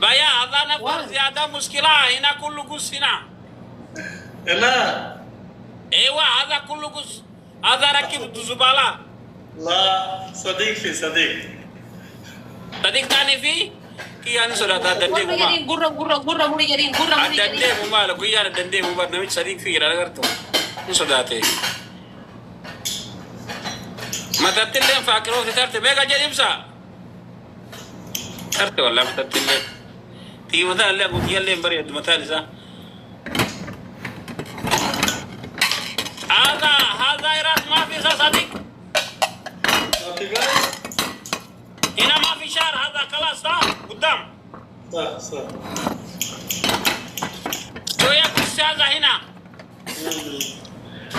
بيا هذا نفر Waan. زيادة مشكلة هنا كله قص هنا. هنا. ايوه هذا كله قص، هذا ركب زبالة. لا، صديق في صديق. صديق تاني في كي أنا صلاة Warra دندي ما jedhiin gurra gurra gurra muri jedhiin gurra muri jedhiin. الدندي ما لو كي أنا دندي ما نمشي صديق في أنا قرتو صداتي ما تتلم فاكرو تترت بيجا جريمسا ترت ولا ما تتلم تي مثلا لا قلت يلا بريد مثلا صح. هذا هذا راس ما في صديق. ما في غاز. هنا ما في شعر، هذا خلاص صح قدام. صح صح. شوية قص هذا هنا.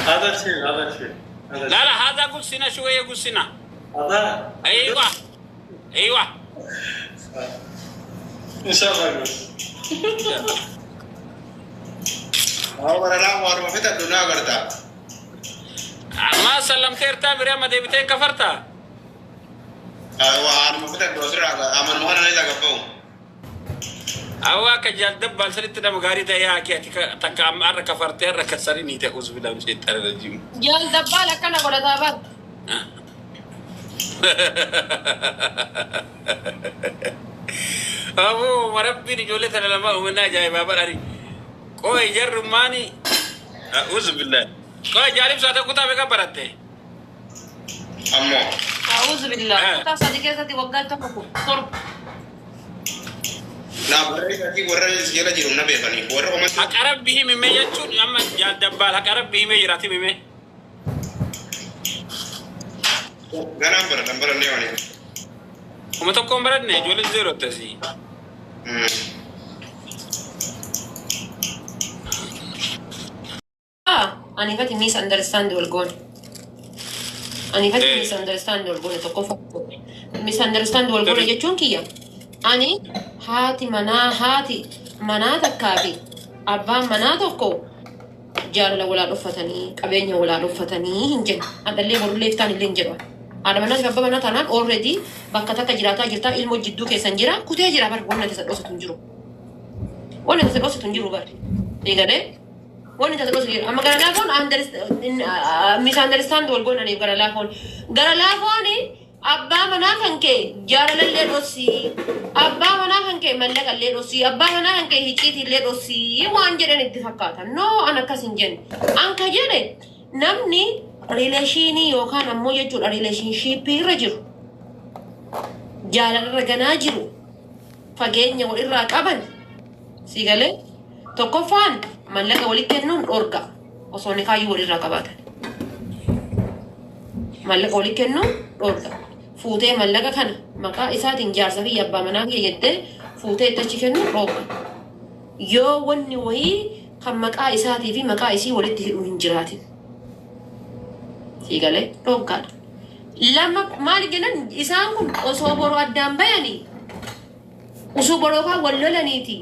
هذا شيء، هذا شيء، هذا لا شيء. لا، هذا قص هنا شوية، قص هنا. هذا. ايوه ايوه. صح. ان شاء الله قول. Awwaranaa waanuma fixadhu naa agarta. ما سلمت ارتا بريا ما ديبتين كفرتا. Waanuma fixadhu asirraa amanuma kana isa gabba'u. او كجال دبال سنت دم غاري تا يا كي تك ام ار كفرت ار كسرني تأوز بالله من الشيطان الرجيم. Jaal dabbaal akkana godhataa bar. أبو مربي رجولة لما أمنا جاي بابا أري قوي جر ماني أعوذ بالله قوي جالب ساعة كتا بك برته. Ammoo A'uuzu billah. Eh. Kutaa sadii keessatti waggaa tokko torba. Naa barreessatii warra jala jiru na beekanii warra homatti. حق ربي مما يجون أما جال دبال حق ربي مما يراتي مما. Ganaan baratan barannee waan. وما تكون بردنا جول زيرو تسي. Ani fati misunderstand wal goone. Ani fati Eh. misunderstand wal goone tokkoffaa. Misunderstand wal goone jechuun kiyya. Ani haati manaa takkaa fi abbaan manaa tokko jaalala walaa dhuffatanii qabeenya walaa dhuffatanii hin jennu. Adallee borullee iftaan illee hin jedhu. Haadha manaa fi abbaa manaa taanaan already bakka takka jiraataa jirtaa, ilmoo jidduu keessan jira, kutee jira bar, wanna tasa dhosatu hin jiru. Wanna tasa dhosatu hin jiru bar. Eegalee wanni tasa dhosatu jiru. Amma gara laafoon misunderstand wal goonaniif gara laafoon. Gara laafoon abbaa manaa kan kee jaalalallee dhossii, abbaa manaa kan kee mallaqallee dhossii, abbaa manaa kan kee hicciitillee dhossii waan jedhan itti fakkaata. No, an akkas hin jenne. An ka jedhe namni relation yookaan ammoo jechuudha relationship irra jiru, jaalalarra ganaa jiru, fageenya walirraa qaban, si galee, tokkoffaan mallaqa walitti kennuun dhorka osoo nikaayyuu walirraa qabaatan. Mallaqa walitti kennuun dhorka. Fuutee mallaqa kana maqaa isaatiin jaarsa fi abbaa manaa kiyya jettee fuutee itti achi kennuun dhorka. Yoo wanni wayii kan maqaa isaatii fi maqaa isii walitti hidhu hin jiraatin. Si galee, dhorkaadha. Lama maali jennan, isaan kun osoo boroo addaan bayanii, osoo boroo kaan wal lolaniiti.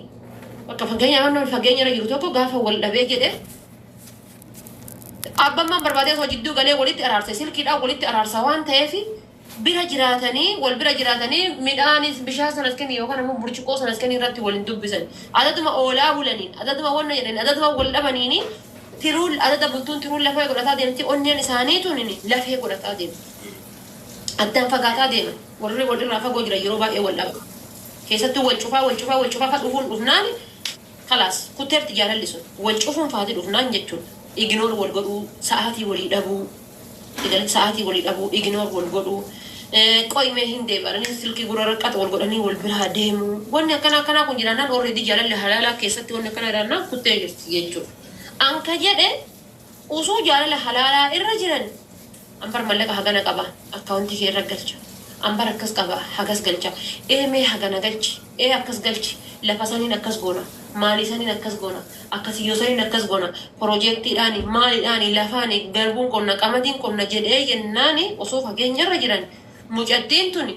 Bakka fageenya naannoo fageenya irra jiru tokko gaafa wal dhabee jedhe abbammaan barbaadee osoo jidduu galee walitti araarse, silkiidhaan walitti araarsa waan ta'eef, bira jiraatanii wal bira jiraatanii midhaanis bishaan sanas kenni yookaan ammoo burcuqqoo sanas kenni irratti waliin dubbisan. Adaduma oolaa bulaniin, adaduma wanna jedhaniin, adaduma wal dhabaniini tiruun adada bultuun tiruun lafee godhataa deemti, onneen isaanii tun lafee godhataa deemti. Addaan fagaataa deeman. Warri walirraa fagoo jira yeroo baay'ee wal dhaba. Keessattuu wal cufaa wal cufaa wal cufaa fa dhufuun dhufnaan kalaas kutteerti jaalalli sun wal cufuun faati dhufnaan jechuudha. Ignore wal godhuu, sa'aatii walii dhabuu, sa'aatii walii dhabuu, ignore wal godhuu, qo'imee hin deebi'anii silkii gurra raqqata wal godhanii wal biraa deemuu. Wanni akkana akkanaa kun jiraannaan already jaalalli halaalaa keessatti wanni akkana jiraannaan kuttee jirti jechuudha. Anka jedhe osoo jaalala halaalaa irra jiran ambar mallaqa hagana qaba, akkaawuntii kee irra galcha. Ambar akkas qaba, hagas galcha. Ee, mee hagana galchi, ee akkas galchi, lafa saniin akkas goona, maalii saniin akkas goona, akkasiyyoo saniin akkas goona, piroojeektiidhaani, maaliidhaani, lafaani, garbuun qonna, qamadiin qonna jedhee jennaani osoo fageenya irra jiran mucattiin tuni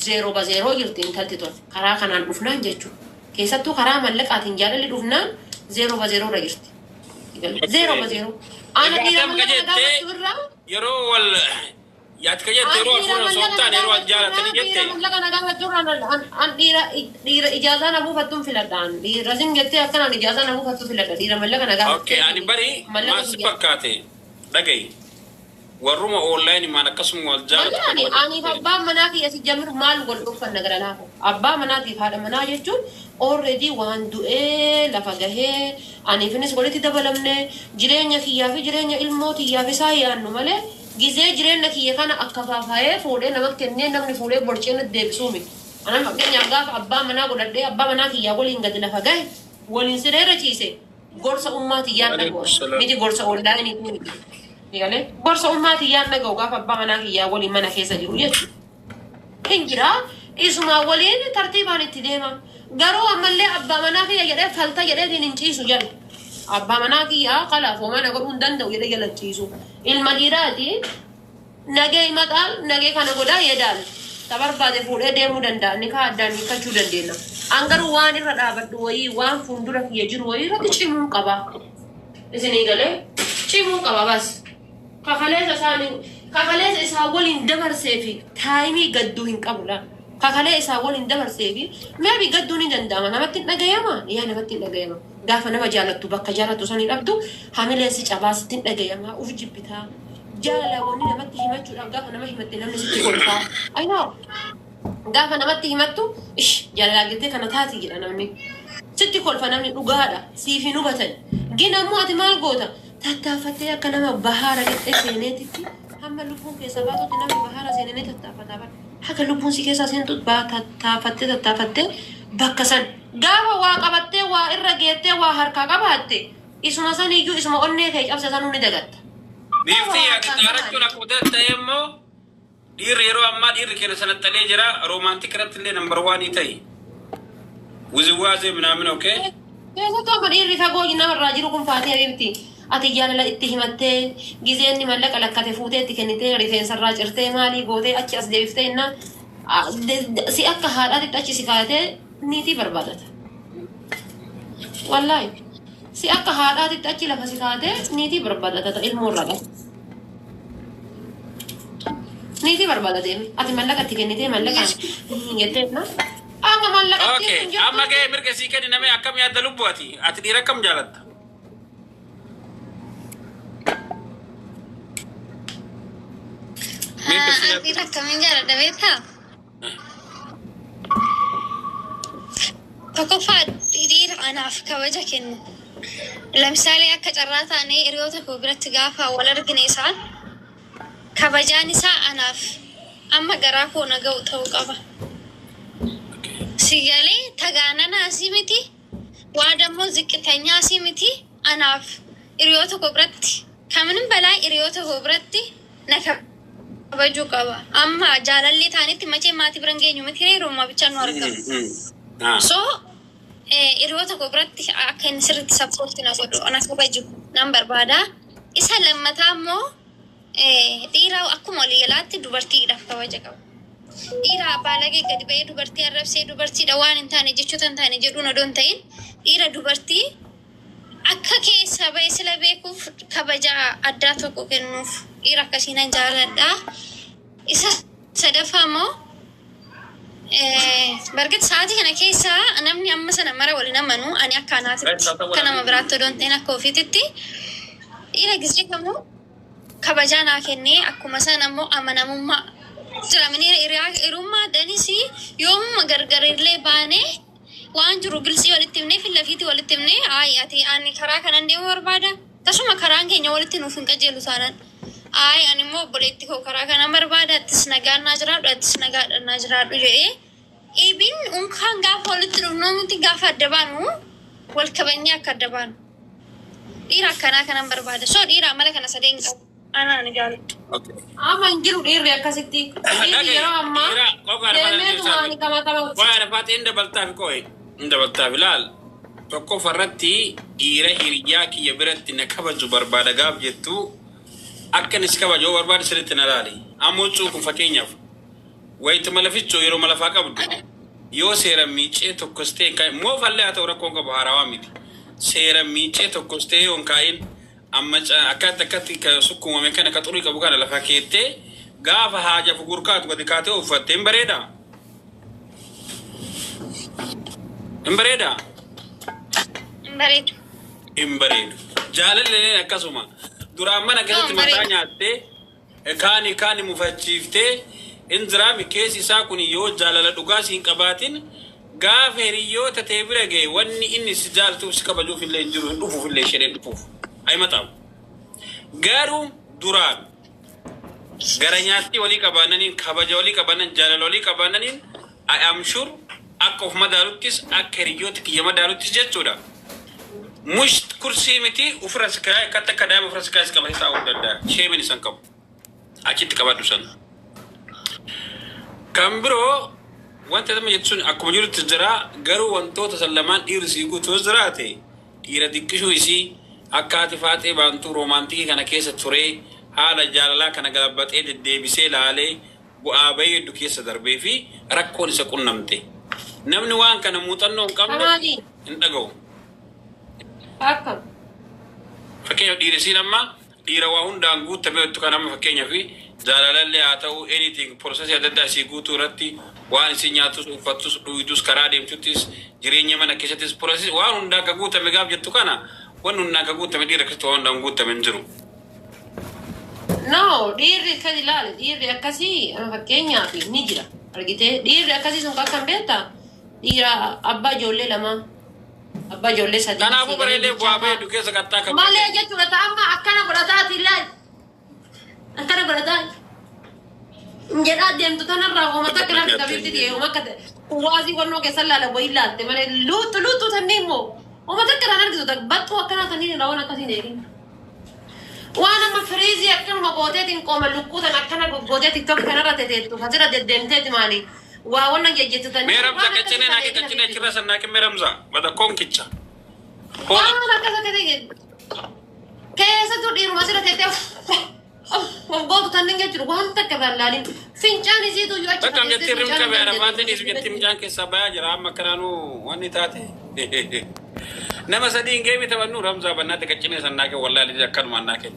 zeeroo ba zeeroo jirti intalti tun karaa kanaan dhufnaan jechuudha. Keessattuu karaa mallaqaatiin jaalalli dhufnaan zeeroo ba zeeroo irra jirti. Zeeroo ba zeeroo. Ana dhiira Egaa mallaqa jettee gaafachuu irraa yeroo wal Yaati ka jette yeroo An wal dhiira fuudhan osoo hin mallaqa na taane yeroo wal gaafachuurraa jaalatanii dhiira jette. mallaqa na gaafachuurraa an dhiira dhiira ijaazaa na buufattuun filadha. An dhiira sin jettee akkanaan ijaazaa na buufattu filadha. Dhiira mallaqa na Okay, gaafattee ani bari mallaqa maal si biyya. fakkaate dhagayi. Warruma online maan akkasuma wal jaalatu Wallahi kan aniif abbaan manaa kiyya si jamir maal wal dhuffanna gara laafu. Abbaa manaatiif haadha manaa jechuun already waan du'ee lafa gahee aniifinis walitti dabalamne jireenya kiyyaa fi jireenya ilmoo tiyyaaf isaa yaannu malee gizee jireenya kiyya kana akka faafayee fuudhee nama kennee namni fuudhee borcee natti deebisuu miti. Anaan fakkeenyaaf gaafa abbaa manaa godhadhee abbaa manaa kiyyaa waliin gadi lafa gahe waliin sireerra ciise gorsa ummaa tiyyaan Alaikum dhaga'u salaam. miti gorsa onlaayiniitii miti. Eegalee gorsa ummaa tiyyaan dhaga'u gaafa abbaa manaa kiyyaa waliin mana keessa jiru jechuudha. Hin jiraa isumaa waliin tartiibaan itti deema. Garuu ammallee abbaa manaa kiyya jedhee falta jedheetiin hin ciisu jala. Abbaa manaa kiyyaa kalaaf homaa na godhuu hin danda'u jedhee jala hin ciisu. Ilma dhiiraati nagee himaxaal nagee kana godhaa yedaal. Ta barbaade fuudhee deemuu danda'a. Nikaa addaan hiikkachuu dandeenya. An garuu waan irra dhaabadhu wayii waan fuuldura kiyya jiru wayii irratti cimuu qaba. Isinii galee cimuu qaba bas. Kakaleessa isaanii kakaleessa isaa waliin dabarsee fi taayimii gadduu hin qabu laa. Kakalee isaa waliin dabarsee fi maybe gadduu ni danda'ama. Namatti hin dhagayama? Yaa namatti hin dhagayama. Gaafa nama jaalattu bakka jaalattu sanii dhabdu hamileen si cabaa sitti hin dhagayama. Uf jibbitaa. Jaalala wanni namatti himachuudhaaf gaafa nama himatte namni sitti kolfaa. I know. Gaafa namatti himattu ish jaalalaa jettee kana taati jedha namni. Sitti kolfa namni dhugaadha. Siif hin hubatan. Gin ammoo ati maal goota? Tattaaffattee akka nama bahaara qixxee seeneetitti hamma lubbuun keessa baatutti namni bahaara seenee ni tattaaffataa bara. Haga lubbuun si keessaa seentu baa tattaaffattee tattaaffattee bakka san gaafa waa qabattee waa irra geettee waa harkaa qabaatte isuma saniyyuu isuma onnee kee cabse sanuu ni dagatta. Gaafa Biiftii waa ati harkaa xaarachuun qabaatte. akkuma ta'e immoo dhiirri yeroo ammaa dhiirri keenya sanaxxalee jira romantic irratti illee number one ta'e. Wuziwaazee minaamin okay. Keessattuu amma dhiirri fagoo namarraa jiru kun faatee habiibti. Ati jaalala itti himattee gizee inni mallaqa lakkate fuutee itti kennitee rifeensarraa cirtee maalii gootee achi as deebiftee innaan si akka haadhaatitti achi si kaayatee niitii barbaadata. Wallaahi si akka haadhaatitti achi lafa si kaayatee niitii barbaadata ta ilmoo irraa qabu. Niitii barbaada deemi. Ati mallaqa itti kennitee mallaqaan jettee innaan amma mallaqatti Okay, hin amma jirtu. ga'ee mirga sii kenni namee akkam yaadda lubbu ati? Ati dhiira akkam jaalatta? Mirga sii An yaadda. dhiira akkamiin jaaladha beektaa? Tokkoffaa dhiira anaaf kabaja kennu. Lamsaalee akka carraa taanee hiriyoota koo biratti gaafa wal argine isaan kabajaan isaa anaaf amma garaa koo na ga'u ta'uu qaba. Si galee tagaananaa asii miti waa dammoo ziqqitanyaa asii miti anaaf hiriyoota koo biratti ከምንም በላይ hiriyoota koo biratti na kabajuu qaba. Amma jaalallee taanitti machee maatii bira hin geenyu miti yeroo bichaa nu argamu. So hiriyoota koo biratti akka inni sirriitti support na godhu na kabaju nan barbaada. Isa lammataa immoo dhiira akkuma waliigalaatti dubartiidhaaf kabaja qaba. Dhiira baalagee gadi ba'ee dubartii arrabsee dubartiidha waan hin taane jechoota hin taane jedhuun odoo hin ta'in dhiira dubartii akka keessaa ba'e sila beekuuf kabaja addaa tokko kennuuf dhiira akkasii nan jaaladha. Isa sadaffaa immoo bargit sa'aatii kana keessa namni amma sana mara waliin amanu ani akka anaatitti akka nama biraatti odoo hin ta'in akka ofiititti dhiira gisee kamuu kabajaa naa kennee akkuma sana immoo amanamummaa jira hiriyummaa danis yoomuma gargarillee baanee waan jiru gilsii walitti himnee fi lafiitii walitti himnee ayi ati ani karaa kanan deemuu barbaada tasuma karaan keenya walitti nuuf hin qajeelu taanaan ayi ani immoo obboleetti koo karaa kanan barbaada attis nagaan naa jiraadhu attis nagaadhaan naa jiraadhu jedhee ibin unkaan gaafa walitti dhufnu miti gaafa adda baanu wal kabajnee akka adda baanu dhiira akkanaa kanan barbaada so dhiira amala kana sadeen qabu anaan jaaladhu. Okay. Amma hin jiru dhiirri akkasitti. Dhiirri Dhaga'i yeroo ammaa dhiira qofa arfaa deemeetuma ani kama kama. Qofa arfaati hin dabaltaafi qo'e hin dabaltaafi laal tokkoffaa irratti dhiira hiriyaa kiyya biratti na kabaju barbaada gaaf jettu akka inni si kabaju yoo barbaade sirriitti na laali. Amma huccuu kun fakkeenyaaf wayituma lafichoo yeroo malafaa qabdu yoo seera miicee tokkos ta'e hin kaa'in moofallee haa ta'u rakkoon qabu haarawaa miti. Seera miicee tokkos ta'e yoo hin kaa'in amma akkatti akkatti ka sukkuumame kana ka xurii qabu kana lafa keettee Gaafa haaja fugurkaatu gadi kaatee uffatte hin bareedaa? Hin bareedaa? Hin bareedu. Hin bareedu. Jaalalli akkasuma. Duraan mana keessatti Hin mataa bareedu. nyaattee, kaani kaani mufachiiftee hin jiraami. Keessi isaa kun yoo jaalala dhugaa si hin qabaatin, gaafa hiriyoota ta'e bira ga'e, wanni inni si jaalatuuf si kabajuuf illee hin jiru, hin dhufuuf illee isheen hin dhufuuf. Ayi maxaamu. Garuu duraan gara nyaattii walii qabaananiin, kabaja walii qabaanan, jaalala walii qabaananiin, I am sure akka of madaaluttis, akka hiriyoota kiyya madaaluttis jechuudha. Mush kursii miti, ofirra si kaa'ee, akkatti akka daa'ima ofirra si kaa'ee si qabatee taa'uu hin danda'a. Sheemin isan qabu. Achitti qabadhu sana. Kan biroo, wanta nama jettu sun akkuma jirutti jira. Garuu wantoota san lamaan dhiirri sii guutuu yoo jiraate, dhiira diqqishuu isii akka haati faaxee baantuu romantic kana keessa turee, haala jaalalaa kana galabbaxee deddeebisee laalee, bu'aa bahii hedduu keessa darbee fi rakkoon isa qunnamte. Namni waan kana muuxannoo hin qabne Kamaali. hin dhaga'u. Akkam. Fakkeenyaaf, dhiirri isiin amma dhiira waa hundaan guutamee jettu kan amma, fakkeenyaaf, jaalalallee haa ta'u, anything, process adda addaa isii guutuu irratti, waan isii nyaatus, uffattus, dhugdus, karaa deemtuttis, jireenya mana keessattis, process waan hundaan ka guutame gaaf jettu kana, wanni hundaan ka guutame dhiira keessatti waan hundaan guutame hin jiru. No, dhiirri akkas ilaali. Dhiirri akkasii amma fakkeenyaaf ni jira. Argitee, dhiirri akkasii sun akkam beektaa? Dhiira abbaa ijoollee lama, abbaa ijoollee sadii. Kanaafuu bareelee bu'aa bahee hedduu keessa qaxxaa kan Malee jechuudha, ta'a amma akkana godhataati ilaali. Akkana godhataa. Jedhaa deemtu tanarraa homa takka lafti qabiifti ta'e, homa akka waasii wannoo keessa laala wayii laalte malee, luuttu luuttu tannii immoo homa takka irraan argitu, baxxuu akkanaa tannii irraa waan akkasii hin eegin. Waan amma firiizii akkanuma gooteetiin, qooma lukkuu tan akkana goggootee TikTok kanarra teteettu asirra deddeemteeti maali waa wannan jejjettu tannii. Mee Ramza, qaccinee naaqe, qaccinee achirra san naaqe. Mee Ramza bada konkicha. Waan akkas akkasii keessattuu dhiiruma asirra teettee of gootu tannin jechuudha, waan takka irraan laalin fincaan isiitu iyyuu achi. Bakka jettee rimka bee arafaatiin dhiisu jettee mucaan keessaa bayaa jira amma akkanaanuu wanni taate. Nama sadii hin geemi taphannu. Ramzaa bannaatti qaccinee san naaqe, wallaahi akkanumaan naaqe.